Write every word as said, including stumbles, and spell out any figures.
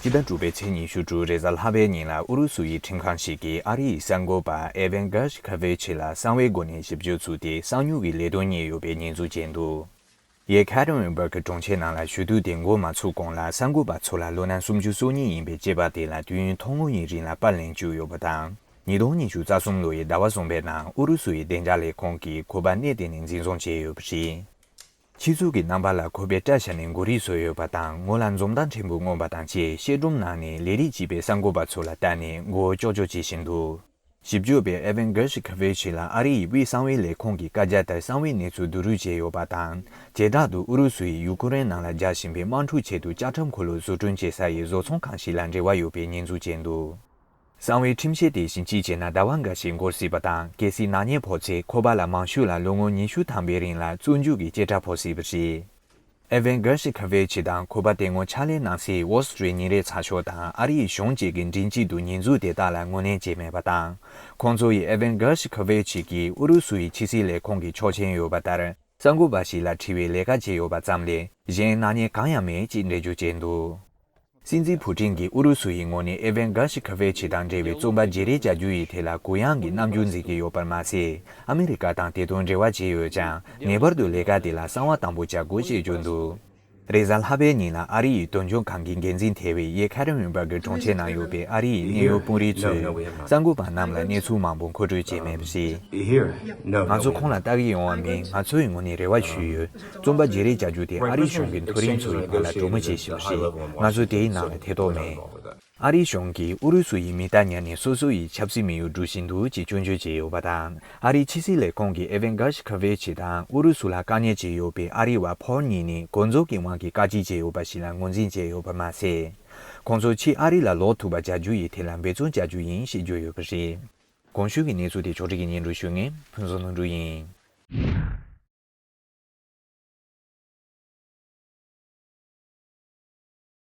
སྤྱི་ཟླ་དྲུག་པའི་ཚེས་ཉི་ཤུ་དྲུག་རེས་གཟའ་ལྷག་པའི་ཉིན་ལ་ཨུ་རུ་སུ་ཡི་ཁྲིམས་ཁང་ཞིག་གིས་ཨ་རི་ཡི་གསར་འགོད་པ་ཨེ་ཝན་གྷར་ཤི་ཁ་ཝེ་ཆི་ལ་གསང་བའི་སྒོ་ནས་ཞིབ་འཇུག་ཚུད་དེ་གསང་མྱུལ་གྱི་ལས་དོན་གཉེར་ཡོད་པའི་ཉེས་འཛུགས་བྱས་འདུག་ཡེ་ཁ་རན་བྷར་གྱི་གྲོང་ཁྱེར་ནང་ལ་ཞུ་གཏུག་དེ་འགོ་མ་ཚུགས་གོང་ལ་གསར་འགོད་པ་ཚོ་ལ་ལོ་ན་སུམ་ཅུ་སོ་གཉིས་ཡིན་པའི་སྐྱེས་པ་དེ་ལ་དུས་ཡུན་ཐུང་ངུ་ཡི་རིང་ལ་པར་ལེན་བཅུག་ཡོད་པ་དང་། ཉིས་སྟོང་ཉི་ཤུ་རྩ་གསུམ་ལོ་ཡི་ཟླ་བ་གསུམ་པའི་ནང་ཨུ་རུ་སུ་ཡི་བདེ་འཇགས་ལས་ཁུངས་ཀྱིས་ཁོ་པ་གནས་དེ་ནས་འཛིན་བཟུང་བྱས་ཡོད་པ་རེད། ཕྱི་ཚུལ་གྱི་རྣམ་པ་ལ་ཁོ་པའི་སྐྲ་བཞར་ནས་མགོ་རིལ་བཟོས་ཡོད་པ་དང་ངོ་ལ་འཛུམ་མདངས་ཕྲན་བུ་མངོན་པ་དང་བཅས་ཤེལ་སྒྲོམ་ནང་ནས་ལས་རིགས་གཅིག་པའི་གསར་འགོད་པ་ཚོ་ལ་ལྟ་ནས་མགོ་བོ་ཀྱོག་ཀྱོག་བྱེད་བཞིན་འདུག་ཞིབ་འཇུག་པས་ཨེ་ཝན་གྷར་ཤི་ཁ་ཝེ་ཆི་ལ་ཨ་རི་ཡི་དབུས་གསང་བའི་ལས་ཁུངས་ཀྱི་བཀའ་རྒྱ་ལྟར་གསང་བའི་གནས་ཚུལ་བསྡུ་རུབ་བྱས་ཡོད་པ་དང་། བྱེ་བྲག་ཏུ་ཨུ་རུ་སུ་ཡིས་ཡུ་ཀེ་རེན་ནང་ལ་རྒྱག་བཞིན་པའི་དམག་འཁྲུག་ཆེད་དུ་ལྕགས་ཁྲབ་འཁོར་ལོ་བཟོ་སྐྲུན་བྱེད་ས་ཡི་བཟོ་ཚོང་ཁང་ཞིག་ལ་འབྲེལ་བ་ཡོད་པའི་ཉེས་འཛུགས་བྱས་འདུག་གསང་བའི་ཁྲིམས་བཤེར་དེ་བཞིན་གཅིག་བྱས་ན་ཟླ་བ་འགའ་ཞིག་འགོར་སྲིད་པ་དང་། གལ་སྲིད་ནག་ཉེས་ཕོག་ཚེ་ཁོ་པ་ལ་མང་ཤོས་ལ་ལོ་ངོ་ཉི་ཤུ་ཐམ་པའི་རིང་ལ་བཙོན་འཇུག་གི་བྱེ་བྲག་ཕོག་སྲིད་པ་རེད། ཨེ་ཝན་གྷར་ཤི་ཁ་ཝེ་ཆི་དང་ཁོ་པ་དེ་སྔོན་ཕྱག་ལས་གནང་སའི་Wall Street་ཉིན་རེའི་ཚགས་ཤོག་དང་ཨ་རི་ཡི་གཞུང་བཅས་ཀྱིས་མགྲིན་གཅིག་ཏུ་ཉེས་འཛུགས་དེ་དག་ལ་ངོས་ལེན་བྱས་མེད་པ་དང་། ཁོང་ཚོ་ཡིས་ཨེ་ཝན་གྷར་ཤི་ཁ་ཝེ་ཆི་གིས་ཨུ་རུ་སུ་ཡི་ཕྱི་སྲིད་ལས་ཁུངས་ཀྱི་ཆོག་མཆན་ཡོད་པ་ལྟར། གསར་འགོད་པ་ཞིག་ལ་དྲི་བའི་ལས་ཀ་བྱས་ཡོད་པ་ཙམ་ལས་གཞན་ནག་ཉེས་གང་ཡང་མེད་ཅེས་འགྲེལ་བརྗོད་བྱས་འདུག་སྲིད་འཛིན་ཕུ་ཀྲིན་གྱིས་ཨུ་རུ་སུ་ཡི་ངོས་ནས་ཨེ་ཝན་གྷར་ཤི་ཁ་ཝེ་ཆི་དང་འབྲེལ་བའི་བཙོན་པ་བརྗེ་རེས་བྱ་རྒྱུ་ཡི་ཐད་ལ་གུ་ཡངས་ཀྱི་རྣམ་འགྱུར་འཛིན་གྱི་ཡོད་པར་མ་ཟད། ཨ་མི་རི་ཀ་དང་དེ་དང་འབྲེལ་བ་བྱས་ཡོད་ཀྱང་། ངེས་པར་དུ་ལས་ཀ་དེ་ལ་གསང་བ་དམ་པོ་བྱ་དགོས་ཞེས་བརྗོད་འདུག་རེས་གཟའ་ལྷག་པའི་ཉིན་ལ་ཨ་རི་ཡི་དོན་ལྗོངས་ཁང་གི་འགན་འཛིན་ཐེ་ཝེ་ཡེ་ཁ་རན་བྷར་གྱི་གྲོང་ཁྱེར་ནང་ཡོད་པའི་ཨ་རི་ཡི་གནད་ཡོད་དཔོན་རིགས་ཚོས་གསར་འགོད་པ་རྣམས་ལ་གནས་ཚུལ་མང་པོ་མཁོ་སྤྲོད་བྱས་མེད་པ་རེད། ང་ཚོ་ཁོང་ལ་ལྟ་གི་ཡོང་བ་མིན། ང་ཚོའི་ངོས་ནས་རེ་བ་ཞུས་ཡོད། བཙོན་པ་བརྗེ་རེས་བྱ་རྒྱུ་དེ་ཨ་རིའི་གཞུང་གི་མཐོ་རིམ་ཚོ་ཡི་བར་ལ་གྲོས་མོལ་བྱས་བཞིན་པ་རེད། ང་ཚོ་དེའི་ནང་ལ་ཐེ་གཏོགས་མེད། ཨ་རིའི་གཞུང་གིས་ཨུ་རུ་སུ་ཡི་མི་རྟག་ཉར་ནས་སོ་སོ་ཡི་ཆབ་སྲིད་མི་ཡུལ་སྒྲུབ་བཞིན་འདུག་ཅེས་སྐྱོན་བརྗོད་བྱས་ཡོད་པ་དང་། ཨ་རིའི་ཕྱི་སྲིད་ལས་ཁུངས་ཀྱིས་ཨེ་ཝན་གྷར་ཤི་ཁ་ཝེ་ཆི་དང་ཨུ་རུ་སུ་ལ་དཀའ་ཉེན་བྱས་ཡོད་པའི་ཨ་རིའི་བ་ཕོར་གཉིས་ནི་གོ་འཛོལ་གྱི་དབང་གིས་བཀག་སྐྱིལ་བྱས་ཡོད་པ་ཞིག་ལ་ངོས་འཛིན་བྱས་ཡོད་པ་མ་ཟད། ཁོང་ཚོ་ཕྱིར་ཨ་རི་ལ་ལོག་ཐུབ་པ་བྱ་རྒྱུ་ཡི་ཐད་ལ་འབད་བརྩོན་བྱ་རྒྱུ་ཡིན་ཞེས་བརྗོད་ཡོད་པ་རེད། གོང་ཞུས་ཀྱི་གནས་ཚུལ་དེ་ཕྱོགས་སྒྲིག་གིས་སྙན་སྒྲོན་ཞུ་མཁན་ཕུན་ཚོགས་ལྷུན་གྲུབ་ཡིན།